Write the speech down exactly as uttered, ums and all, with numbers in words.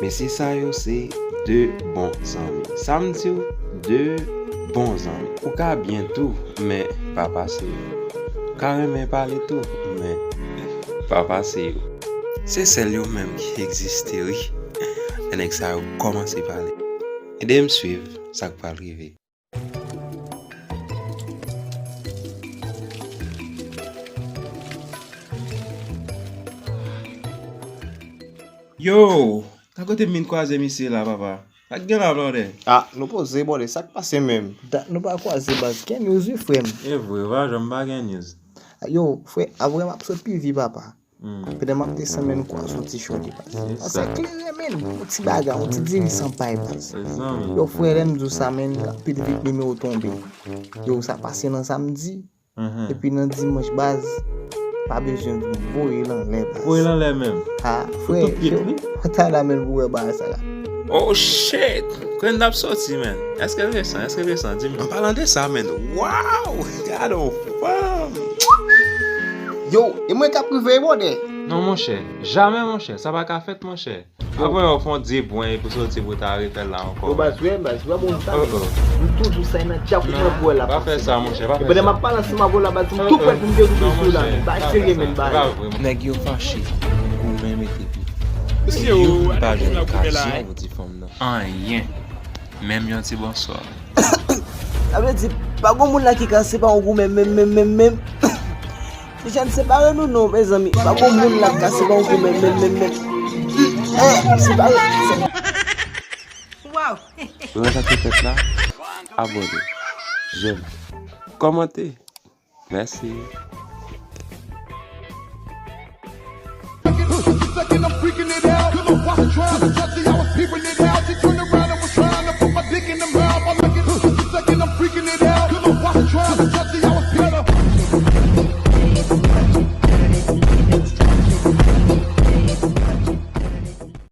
Mesye sa yo se de bon zanmi. Sa m di w, de bon zanmi. Ou ka byen tou, men pa pase yo. Ou ka renmen pale tou, men pa pase yo. Se sèl yo menm ki egziste, wi. Lè nèg sa yo kòmanse pale. Ede m swiv sa k pral rive. Yo! Nan kote m vin kwaze misye la, papa? Sa k gen la, blòdè? Ah, nou poze, blòdè. Sa k pase menm? Dat nou pa kwaze, baz. Gen news, wi, frè m. E vre, ou pa janm pa gen news. Yo, frè, apre m ap sot pi vi, papa. Pandan m ap desann, men m kwaze yon ti chòdi, baz. Sa klere, men, yon ti bagay, yon ti diri san pay, baz. Yo, frè, lè m di w sa, men, rapid vit nimewo tonbe. Yo, sa pase nan samdi. Epi nan dimanch, baz, pa bezwen di m, voye l anlè, baz. Voye l anlè menm. Ah, frè, yo, ta la men pou wè bagay sa la. Oh shit! Kwen n ap soti, men. Èske l resan? Èske l resan? Di m. An palan de sa, men. Wow! Gade yon fanm! Yo, e mwen k ap rive, blòdè. Non, monchè. Jamè, monchè. Sa pa ka fèt, monchè. Apre yo fè yon debwen epi soti pou ta refè l la ankò. Yo, baz, wè, baz, wè, bon, sa, m toujou sa nan djab pou mwen pou wè la. Pa fè sa, monchè, pa fè sa. Epi lè m ap pale ansanm avè w la, baz, m tou prè pou m degoute sou la, men. Bagay serye, men, bagay. Nèg yo fache, goumen mete pye. Youn pa jwenn okazyon pou di fanm nan anyen. Menm yon ti bonswa. Sa vle di, pa gon moun la ki ka sepa yon goumen menm, menm, menm, menm. Jèn, separe nou non, mezanmi. Pa gon moun la k ka sepa yon goumen menm, menm, menm. Eh, separe. Waw. Ou wè sa k te fèt la? Abòne. Jèm. Kòmante. Mèsi.